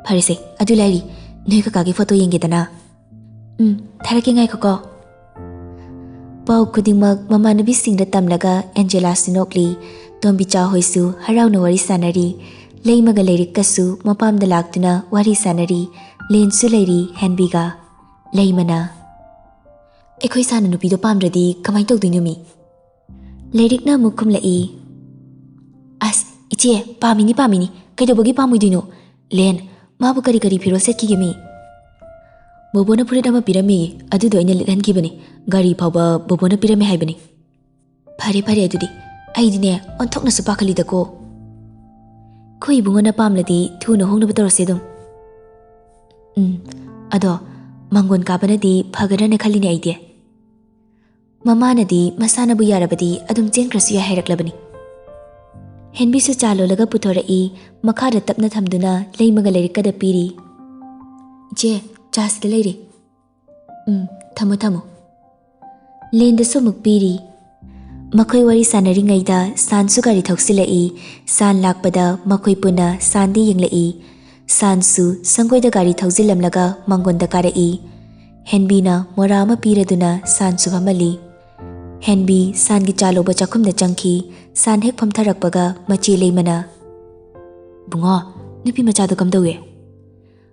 "ꯐꯔꯦꯁꯦ, ꯑꯗꯨ ꯂꯥꯏꯔꯤ, ꯅꯣꯏ ꯀꯀꯥꯒꯤ photo ꯌꯦꯡꯒꯦꯗꯅ꯫" "ꯎꯝ, ꯊꯥꯔꯛꯀꯦ, ꯉꯥꯏꯈꯣꯀꯣ꯫" ꯄꯥꯎ ꯈꯨꯗꯤꯡꯃꯛ ꯃꯃꯥꯟꯅꯕꯤꯁꯤꯡꯗ ꯇꯝꯂꯒ ꯑꯦꯟꯖꯦꯂꯥꯁꯨ ꯅꯣꯛꯂꯤ꯫ ꯇꯣꯝꯕꯤꯆꯥ ꯍꯣꯏꯁꯨ ꯍꯔꯥꯎꯅ ꯋꯥꯔꯤ ꯁꯥꯟꯅꯔꯤ꯫ ꯂꯩꯃꯒ ꯂꯥꯏꯔꯤꯛꯀꯁꯨ ꯃꯄꯥꯝꯗ ꯂꯥꯛꯇꯨꯅ ꯋꯥꯔꯤ ꯁꯥꯟꯅꯔꯤ꯫ ꯂꯦꯟꯁꯨ ꯂꯩꯔꯤ ꯍꯦꯟꯕꯤꯒ꯫ ꯂꯩꯃꯅ, "ꯑꯩꯈꯣꯏ ꯁꯥꯟꯅ ꯅꯨꯄꯤꯗꯣ ꯄꯥꯝꯗ꯭ꯔꯗꯤ ꯀꯃꯥꯏꯅ ꯇꯧꯗꯣꯏꯅꯣ ꯃꯤ?" ꯂꯥꯏꯔꯤꯛꯅ ꯑꯃꯨꯛ ꯈꯨꯝꯂꯛꯏ꯫ "ꯑꯁ, ꯏꯆꯦ, ꯄꯥꯝꯃꯤꯅꯤ, ꯄꯥꯝꯃꯤꯅꯤ꯫ ꯀꯩꯗꯧꯕꯒꯤ ꯄꯥꯝꯃꯣꯏꯗꯣꯏꯅꯣ? ꯂꯦꯟ, ꯃꯥꯕꯨ ꯀꯔꯤ ꯀꯔꯤ ꯐꯤꯔꯣꯜ ꯁꯦꯠꯈꯤꯒꯦ ꯃꯤ?" "ꯕꯣꯕꯣꯅ ꯐꯨꯔꯤꯠ ꯑꯃ ꯄꯤꯔꯝꯃꯤ, ꯑꯗꯨꯗꯣ ꯑꯩꯅ ꯂꯤꯠꯍꯟꯈꯤꯕꯅꯤ꯫ ꯒꯥꯔꯤ ꯐꯥꯎꯕ ꯕꯣꯕꯣꯅ ꯄꯤꯔꯝꯃꯦ ꯍꯥꯏꯕꯅꯤ꯫" "ꯐꯔꯦ, ꯐꯔꯦ ꯑꯗꯨꯗꯤ꯫ ꯑꯩꯗꯤꯅꯦ, ꯑꯣꯟꯊꯣꯛꯅꯁꯨ ꯄꯥꯈꯠꯂꯤꯗꯀꯣ꯫ ꯑꯩꯈꯣꯏ ꯏꯕꯨꯡꯉꯣꯅ ꯄꯥꯝꯂꯗꯤ ꯊꯨꯅ ꯍꯣꯡꯅꯕ ꯇꯧꯔꯁꯦ ꯑꯗꯨꯝ꯫" "ꯎꯝ, ꯑꯗꯣ ꯃꯥꯡꯒꯣꯟ ꯀꯥꯕꯅꯗꯤ ꯐꯒꯗ꯭ꯔꯅ ꯈꯜꯂꯤꯅꯦ ꯑꯩꯗꯤ꯫" ꯃꯃꯥꯅꯗꯤ ꯃꯁꯥꯅꯕꯨ ꯌꯥꯔꯕꯗꯤ ꯑꯗꯨꯝ ꯆꯦꯟꯈ꯭ꯔꯁꯨ ꯌꯥꯏ ꯍꯥꯏꯔꯛꯂꯕꯅꯤ꯫ ꯍꯦꯟꯕꯤꯁꯨ ꯆꯥ ꯂꯣꯜꯂꯒ ꯄꯨꯊꯣꯔꯛꯏ, ꯃꯈꯥꯗ ꯇꯞꯅ ꯊꯝꯗꯨꯅ ꯂꯩꯃꯒ ꯂꯥꯏꯔꯤꯛꯀꯗ ꯄꯤꯔꯤ꯫ "ꯏꯆꯦ, ꯆꯥꯁꯤꯗ ꯂꯩꯔꯦ꯫" "ꯎꯝ, ꯊꯝꯃꯣ, ꯊꯝꯃꯣ꯫" ꯂꯦꯟꯗꯁꯨ ꯑꯃꯨꯛ ꯄꯤꯔꯤ꯫ ꯃꯈꯣꯏ ꯋꯥꯔꯤ ꯁꯥꯟꯅꯔꯤꯉꯩꯗ ꯁꯥꯟꯁꯨ ꯒꯥꯔꯤ ꯊꯧꯁꯤꯜꯂꯛꯏ꯫ ꯁꯥꯟ ꯂꯥꯛꯄꯗ ꯃꯈꯣꯏ ꯄꯨꯟꯅ ꯁꯥꯟꯗ ꯌꯦꯡꯂꯛꯏ꯫ ꯁꯥꯟꯁꯨ ꯁꯪꯒꯣꯏꯗ ꯒꯥꯔꯤ ꯊꯧꯖꯤꯜꯂꯝꯂꯒ ꯃꯥꯡꯒꯣꯟꯗ ꯀꯥꯔꯛꯏ꯫ ꯍꯦꯟꯕꯤꯅ ꯃꯣꯔꯥ ꯑꯃ ꯄꯤꯔꯗꯨꯅ ꯁꯥꯟꯁꯨ ꯐꯝꯍꯜꯂꯤ꯫ ꯍꯦꯟꯕꯤ ꯁꯥꯟꯒꯤ ꯆꯥ ꯂꯧꯕ ꯆꯥꯛꯈꯨꯝꯗ ꯆꯪꯈꯤ꯫ ꯁꯥꯟ ꯍꯦꯛ ꯐꯝꯊꯔꯛꯄꯒ ꯃꯆꯦ ꯂꯩꯃꯅ, "ꯕꯨꯡꯉꯣ, ꯅꯨꯄꯤ ꯃꯆꯥꯗꯣ ꯀꯝꯗꯧꯏ?"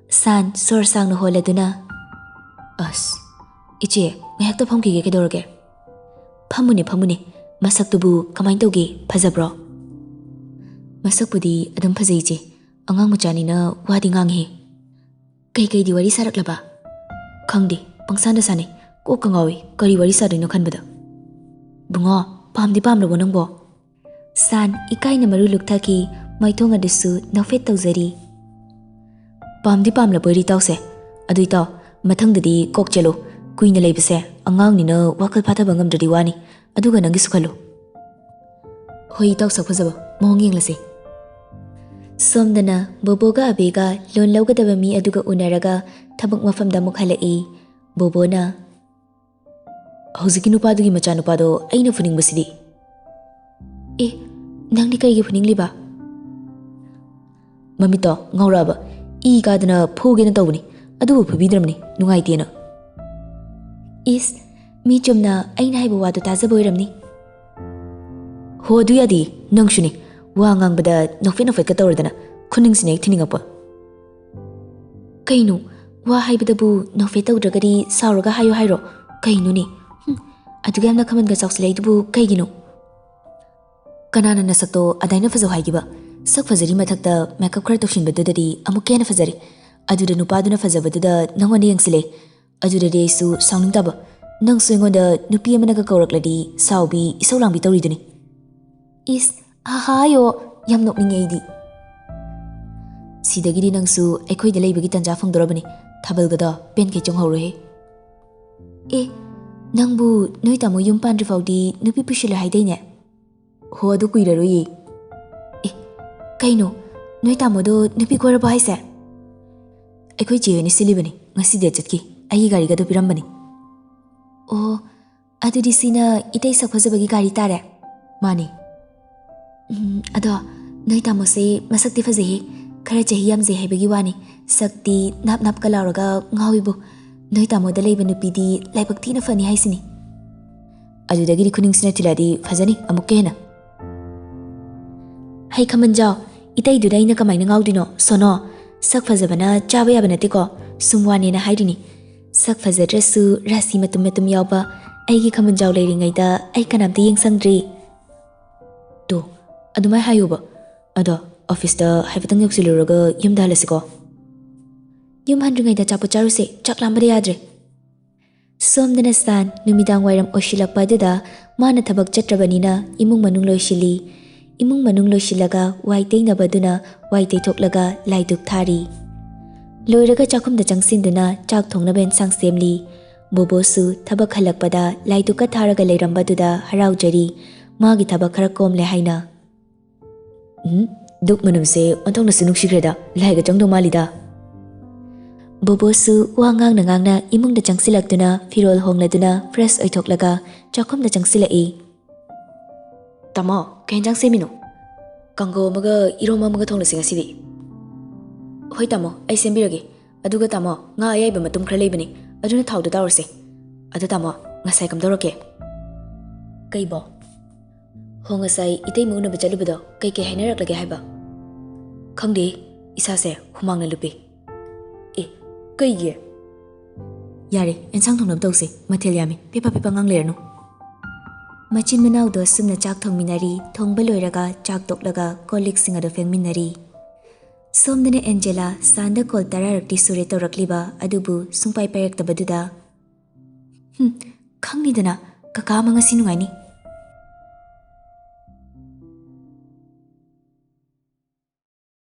ꯁꯥꯟ ꯁꯣꯔ ꯁꯥꯡꯅ ꯍꯣꯜꯂꯗꯨꯅ, "ꯑꯁ, ꯏꯆꯦ, ꯉꯥꯏꯍꯥꯛꯇ ꯐꯝꯈꯤꯒꯦ, ꯀꯩꯗꯧꯔꯒꯦ?" "ꯐꯝꯃꯨꯅꯦ, ꯐꯝꯃꯨꯅꯦ, ꯃꯁꯛꯇꯨꯕꯨ ꯀꯃꯥꯏꯅ ꯇꯧꯒꯦ, ꯐꯖꯕ꯭ꯔꯣ?" "ꯃꯁꯛꯄꯨꯗꯤ ꯑꯗꯨꯝ ꯐꯖꯩ, ꯏꯆꯦ, ꯑꯉꯥꯡ ꯃꯆꯥꯅꯤꯅ ꯋꯥꯗꯤ ꯉꯥꯡꯉꯤ꯫" "ꯀꯩꯀꯩꯗꯤ ꯋꯥꯔꯤ ꯁꯥꯔꯛꯂꯕ?" "ꯈꯪꯗꯦ, ꯄꯪꯁꯥꯟꯗ ꯁꯥꯟꯅꯩ, ꯀꯣꯛꯀ ꯉꯥꯎꯏ, ꯀꯔꯤ ꯋꯥꯔꯤ ꯁꯥꯗꯣꯏꯅꯣ ꯈꯟꯕꯗ꯫" "ꯕꯨꯡꯉꯣ, ꯄꯥꯝꯗꯤ ꯄꯥꯝꯂꯕꯣ ꯅꯪꯕꯣ?" ꯁꯥꯟ ꯏꯀꯥꯏꯅ ꯃꯔꯨ ꯂꯨꯛꯊꯈꯤ꯫ ꯃꯥꯏꯊꯣꯡ ꯑꯗꯨꯁꯨ ꯅꯣꯛꯐꯦꯠ ꯇꯧꯖꯔꯤ꯫ "ꯄꯥꯝꯗꯤ ꯄꯥꯝꯂꯕꯣꯏꯔꯦ ꯏꯇꯥꯎꯁꯦ꯫ ꯑꯗꯨ ꯏꯇꯥꯎ, ꯃꯊꯪꯗꯗꯤ ꯀꯣꯛ ꯆꯦꯜꯂꯨ꯫ ꯀꯨꯏꯅ ꯂꯩꯕꯁꯦ ꯑꯉꯥꯡꯅꯤꯅ ꯋꯥꯈꯜ ꯐꯥꯊꯕ ꯉꯝꯗ꯭ꯔꯗꯤ ꯋꯥꯅꯤ꯫ ꯑꯗꯨꯒ ꯅꯪꯒꯤꯁꯨ ꯈꯜꯂꯨ꯫" "ꯍꯣꯏ ꯏꯇꯥꯎ ꯁꯛ ꯐꯖꯕ, ꯃꯑꯣꯡ ꯌꯦꯡꯂꯁꯤ꯫" ꯁꯣꯝꯗꯅ ꯕꯣꯕꯣꯒ ꯑꯕꯦꯒ ꯂꯣꯟ ꯂꯧꯒꯗꯕ ꯃꯤ ꯑꯗꯨꯒ ꯎꯅꯔꯒ ꯊꯕꯛ ꯃꯐꯝꯗ ꯑꯃꯨꯛ ꯍꯜꯂꯛꯏ꯫ ꯕꯣꯕꯣꯅ, "ꯍꯧꯖꯤꯛꯀꯤ ꯅꯨꯄꯥꯗꯨꯒꯤ ꯃꯆꯥꯅꯨꯄꯥꯗꯣ ꯑꯩꯅ ꯐꯨꯅꯤꯡꯕꯁꯤꯗꯤ꯫" "ꯑꯦ, ꯅꯪꯗꯤ ꯀꯔꯤꯒꯤ ꯐꯨꯅꯤꯡꯂꯤꯕ?" "ꯃꯃꯤꯠꯇꯣ ꯉꯥꯎꯔꯛꯑꯕ, ꯏ ꯀꯥꯗꯅ ꯐꯨꯒꯦꯅ ꯇꯧꯕꯅꯤ, ꯑꯗꯨꯕꯨ ꯐꯨꯕꯤꯗ꯭ꯔꯕꯅꯤ, ꯅꯨꯡꯉꯥꯏꯇꯦꯅ꯫" "ꯏꯁ, ꯃꯤ ꯆꯨꯝꯅ ꯑꯩꯅ ꯍꯥꯏꯕ ꯋꯥꯗꯣ ꯇꯥꯖꯕ ꯑꯣꯏꯔꯝꯅꯤ꯫" "ꯍꯣ, ꯑꯗꯨ ꯌꯥꯗꯦ, ꯅꯪꯁꯨꯅꯦ, ꯋꯥ ꯉꯥꯡꯕꯗ ꯅꯣꯛꯐꯦꯠ ꯅꯣꯛꯐꯦꯠꯀ ꯇꯧꯔꯗꯅ, ꯈꯨꯅꯤꯡꯁꯤꯅ ꯍꯦꯛ ꯊꯤꯅꯤꯡꯉꯛꯄ꯫" "ꯀꯩꯅꯣ, ꯋꯥ ꯍꯥꯏꯕꯗꯕꯨ ꯅꯣꯛꯐꯦꯠ ꯇꯧꯗ꯭ꯔꯒꯗꯤ ꯁꯥꯎꯔꯒ ꯍꯥꯏꯌꯨ ꯍꯥꯏꯔꯣ? ꯀꯩꯅꯣꯅꯦ? ꯍꯨꯝ, ꯑꯗꯨꯒ ꯌꯥꯝꯅ ꯈꯃꯟꯒ ꯆꯥꯎꯁꯤꯜꯂꯛꯏꯗꯨꯕꯨ ꯀꯩꯒꯤꯅꯣ?" "ꯀꯅꯥꯅ ꯅꯁꯛꯇꯣ ꯑꯗꯥꯏꯅ ꯐꯖꯧ ꯍꯥꯏꯒꯦꯕ? ꯁꯛ ꯐꯖꯔꯤ ꯃꯊꯛꯇ ꯃꯦꯀꯞ ꯈꯔ ꯇꯧꯁꯤꯟꯕꯗꯨꯗꯗꯤ ꯑꯃꯨꯛꯀ ꯍꯦꯟꯅ ꯐꯖꯔꯦ꯫ ꯑꯗꯨꯗ ꯅꯨꯄꯥꯗꯨꯅ ꯐꯖꯕꯗꯨꯗ ꯅꯪꯉꯣꯟꯗ ꯌꯦꯡꯁꯤꯜꯂꯦ꯫ ꯑꯗꯨꯗꯗꯤ ꯑꯩꯁꯨ ꯁꯥꯎꯅꯤꯡ ꯇꯥꯕ꯫ ꯅꯪꯁꯨ ꯑꯩꯉꯣꯟꯗ ꯅꯨꯄꯤ ꯑꯃꯅꯒ ꯀꯧꯔꯛꯂꯗꯤ ꯁꯥꯎꯕꯤ, ꯏꯁꯧ ꯂꯥꯡꯕꯤ ꯇꯧꯔꯤꯗꯨꯅꯤ꯫" "ꯏꯁ, ꯑꯍꯥꯌꯣ, ꯌꯥꯝ ꯅꯣꯛꯅꯤꯡꯉꯦ ꯑꯩꯗꯤ꯫" "ꯁꯤꯗꯒꯤꯗꯤ ꯅꯪꯁꯨ ꯑꯩꯈꯣꯏꯗ ꯂꯩꯕꯒꯤ ꯇꯟꯖꯥ ꯐꯪꯗꯣꯔꯕꯅꯤ꯫ ꯊꯥꯕꯜꯒꯗꯣ ꯄꯦꯟꯈꯩ ꯆꯣꯡꯍꯧꯔꯣꯍꯦ꯫" "ꯑꯦ, ꯅꯪꯕꯨ ꯅꯣꯏ ꯇꯥꯃꯣ ꯌꯨꯝ ꯄꯥꯟꯗ꯭ꯔꯤ ꯐꯥꯎꯗꯤ ꯅꯨꯄꯤ ꯄꯨꯁꯤꯜꯂꯣꯏ ꯍꯥꯏꯗꯥꯏꯅꯦ?" "ꯍꯣ, ꯑꯗꯨ ꯀꯨꯏꯔꯔꯣꯏꯌꯦ꯫" "ꯑꯦ, ꯀꯩꯅꯣ? ꯅꯣꯏ ꯇꯥꯃꯣꯗꯣ ꯅꯨꯄꯤ ꯀꯣꯏꯔꯕꯣ ꯍꯥꯏꯁꯦ?" "ꯑꯩꯈꯣꯏ ꯆꯦ ꯍꯣꯏꯅ ꯁꯤꯜꯂꯤꯕꯅꯤ, ꯉꯁꯤꯗꯤ ꯆꯠꯈꯤ, ꯑꯩꯒꯤ ꯒꯥꯔꯤꯒꯗꯣ ꯄꯤꯔꯝꯕꯅꯤ꯫" "ꯑꯣ, ꯑꯗꯨꯗꯤ ꯁꯤꯅ ꯏꯇꯩ ꯁꯛ ꯐꯖꯕꯒꯤ ꯒꯥꯔꯤ ꯇꯥꯔꯦ?" "ꯃꯥꯅꯤ꯫" "ꯎꯝ, ꯑꯗꯣ ꯅꯣꯏ ꯇꯥꯃꯣꯁꯦ ꯃꯁꯛꯇꯤ ꯐꯖꯩꯍꯦ, ꯈꯔ ꯆꯍꯤ ꯌꯥꯝꯖꯩ ꯍꯥꯏꯕꯒꯤ ꯋꯥꯅꯤ, ꯁꯛꯇꯤ ꯅꯥꯞ ꯅꯥꯞꯀ ꯂꯥꯎꯔꯒ ꯉꯥꯎꯏꯕꯨ꯫ ꯅꯣꯏ ꯇꯥꯃꯣꯗ ꯂꯩꯕ ꯅꯨꯄꯤꯗꯤ ꯂꯥꯏꯕꯛ ꯊꯤꯅ ꯐꯅꯤ ꯍꯥꯏꯁꯤꯅꯤ꯫ ꯑꯗꯨꯗꯒꯤꯗꯤ ꯈꯨꯅꯤꯡꯁꯤꯅ ꯊꯤꯜꯂꯛꯑꯗꯤ ꯐꯖꯅꯤ ꯑꯃꯨꯛꯀ ꯍꯦꯟꯅ꯫ ꯍꯩ ꯈꯃꯟꯖꯥꯎ, ꯏꯇꯩꯗꯨꯗ ꯑꯩꯅ ꯀꯃꯥꯏꯅ ꯉꯥꯎꯗꯣꯏꯅꯣ? ꯁꯣꯅꯣ, ꯁꯛ ꯐꯖꯕꯅ ꯆꯥꯕ ꯌꯥꯕ ꯅꯠꯇꯦꯀꯣ꯫ ꯁꯨꯝ ꯋꯥꯅꯦꯅ ꯍꯥꯏꯔꯤꯅꯤ꯫ ꯁꯛ ꯐꯖꯗ꯭ꯔꯁꯨ ꯔꯥꯁꯤ ꯃꯇꯨꯝ ꯃꯇꯨꯝ ꯌꯥꯎꯕ ꯑꯩꯒꯤ ꯈꯃꯟꯖꯥꯎ ꯂꯩꯔꯤꯉꯩꯗ ꯑꯩ ꯀꯅꯥꯝꯇ ꯌꯦꯡꯁꯪꯗ꯭ꯔꯤ꯫ ꯇꯣ, ꯑꯗꯨꯃꯥꯏ ꯍꯥꯏꯌꯣꯕ꯫ ꯑꯗꯣ ꯑꯣꯐꯤꯁꯇ ꯍꯥꯏꯐꯦꯠꯇꯪ ꯌꯧꯁꯤꯜꯂꯨꯔꯒ ꯌꯨꯝꯗ ꯍꯜꯂꯁꯤꯀꯣ꯫ ꯌꯨꯝ ꯍꯟꯗ꯭ꯔꯤꯉꯩꯗ ꯑꯆꯥꯄꯣꯠ ꯆꯥꯔꯨꯁꯦ, ꯆꯥꯛ ꯂꯥꯝꯕꯗ ꯌꯥꯗ꯭ꯔꯦ꯫ ꯁꯣꯝꯗꯅ ꯁꯥꯟ ꯅꯨꯃꯤꯗꯥꯡ ꯋꯥꯏꯔꯝ ꯑꯣꯏꯁꯤꯜꯂꯛꯄ ꯑꯗꯨꯗ ꯃꯥꯅ ꯊꯕꯛ ꯆꯠꯇ꯭ꯔꯕꯅꯤꯅ ꯏꯃꯨꯡ ꯃꯅꯨꯡ ꯂꯣꯏꯁꯤꯜꯂꯤ꯫ ꯏꯃꯨꯡ ꯃꯅꯨꯡ ꯂꯣꯏꯁꯤꯜꯂꯒ ꯋꯥꯏ ꯇꯩꯅꯕꯗꯨꯅ ꯋꯥꯏ ꯇꯩꯊꯣꯛꯂꯒ ꯂꯥꯏꯗꯨꯛ ꯊꯥꯔꯤ꯫ ꯂꯣꯏꯔꯒ ꯆꯥꯛꯈꯨꯝꯗ ꯆꯪꯁꯤꯟꯗꯨꯅ ꯆꯥꯛ ꯊꯣꯡꯅꯕ ꯑꯦꯟꯁꯥꯡ ꯁꯦꯝꯂꯤ꯫ ꯕꯣꯕꯣꯁꯨ ꯊꯕꯛ ꯍꯜꯂꯛꯄꯗ ꯂꯥꯏꯗꯨꯛꯀ ꯊꯥꯔꯒ ꯂꯩꯔꯝꯕꯗꯨꯗ ꯍꯔꯥꯎꯖꯔꯤ꯫ ꯃꯥꯒꯤ ꯊꯕꯛ ꯈꯔ ꯀꯣꯝꯂꯦ ꯍꯥꯏꯅ꯫ ꯎꯝ, ꯗꯨꯛ ꯃꯅꯝꯁꯦ ꯑꯣꯟꯊꯣꯛꯅꯁꯨ ꯅꯨꯡꯁꯤꯈ꯭ꯔꯦꯗ, ꯂꯥꯏꯒ ꯆꯪꯗꯧ ꯃꯥꯜꯂꯤꯗ꯫ ꯕꯣꯕꯣꯁꯨ ꯋꯥ ꯉꯥꯡꯅ ꯉꯥꯡꯅ ꯏꯃꯨꯡꯗ ꯆꯪꯁꯤꯜꯂꯛꯇꯨꯅ ꯐꯤꯔꯣꯜ ꯍꯣꯡꯂꯗꯨꯅ ꯐ꯭ꯔꯦꯁ ꯑꯣꯏꯊꯣꯛꯂꯒ ꯆꯥꯛꯈꯨꯝꯗ ꯆꯪꯁꯤꯜꯂꯛꯏ꯫ ꯇꯥꯃꯣ, ꯀꯩ ꯌꯦꯟꯖꯥꯡ ꯁꯦꯝꯃꯤꯅꯣ? ꯀꯥꯡꯒꯧ ꯑꯃꯒ ꯏꯔꯣꯝꯕ ꯑꯃꯒ ꯊꯣꯡꯂꯁꯤ ꯉꯁꯤꯗꯤ꯫ ꯍꯣꯏ ꯇꯥꯃꯣ, ꯑꯩ ꯁꯦꯝꯕꯤꯔꯒꯦ꯫ ꯑꯗꯨꯒ ꯇꯥꯃꯣ, ꯉꯥ ꯑꯌꯥꯏꯕ ꯃꯇꯨꯝ ꯈꯔ ꯂꯩꯕꯅꯤ, ꯑꯗꯨꯅ ꯊꯥꯎꯗ ꯇꯥꯎꯔꯁꯦ꯫ ꯑꯗꯣ ꯇꯥꯃꯣ, ꯉꯁꯥꯏ ꯀꯝꯗꯧꯔꯛꯀꯦ? ꯀꯩꯕꯣ? ꯍꯣ, ꯉꯁꯥꯏ ꯏꯇꯩꯃ ꯎꯅꯕ ꯆꯠꯂꯨꯕꯗꯣ ꯀꯩꯀꯩ ꯍꯥꯏꯅꯔꯛꯂꯒꯦ ꯍꯥꯏꯕ? ꯈꯪꯗꯦ, ꯏꯁꯥꯁꯦ ꯍꯨꯃꯥꯡꯅ ꯂꯨꯞꯄꯤ꯫ ꯑꯦ, ꯀꯩꯒꯤ? ꯌꯥꯔꯦ, ꯑꯦꯟꯁꯥꯡ ꯊꯣꯡꯅꯕ ꯇꯧꯁꯦ, ꯃꯊꯦꯜ ꯌꯥꯝꯃꯤ, ꯄꯦꯄꯥ ꯄꯦꯄꯥ ꯉꯥꯡ ꯂꯩꯔꯅꯨ꯫ ꯃꯆꯤꯟ ꯃꯅꯥꯎꯗꯣ ꯑꯁꯨꯝꯅ ꯆꯥꯛ ꯊꯣꯡꯃꯤꯟꯅꯔꯤ, ꯊꯣꯡꯕ ꯂꯣꯏꯔꯒ ꯆꯥꯛ ꯇꯣꯛꯂꯒ ꯀꯣꯜ ꯂꯤꯛꯁꯤꯡ ꯑꯗꯨ ꯐꯦꯡꯃꯤꯟꯅꯔꯤ꯫ ꯁꯣꯝꯗꯅ ꯑꯦꯟꯖꯦꯂꯥ ꯁꯥꯟꯗ ꯀꯣꯜ ꯇꯔꯥꯔꯛꯇꯤ ꯁꯨꯔꯦ ꯇꯧꯔꯛꯂꯤꯕ ꯑꯗꯨꯕꯨ ꯁꯨꯡꯄꯥꯏ ꯄꯥꯏꯔꯛꯇꯕꯗꯨꯗ, "ꯍꯨꯝ, ꯈꯪꯅꯤꯗꯅ, ꯀꯀꯥ ꯑꯃ ꯉꯁꯤ ꯅꯨꯡꯉꯥꯏꯅꯤ,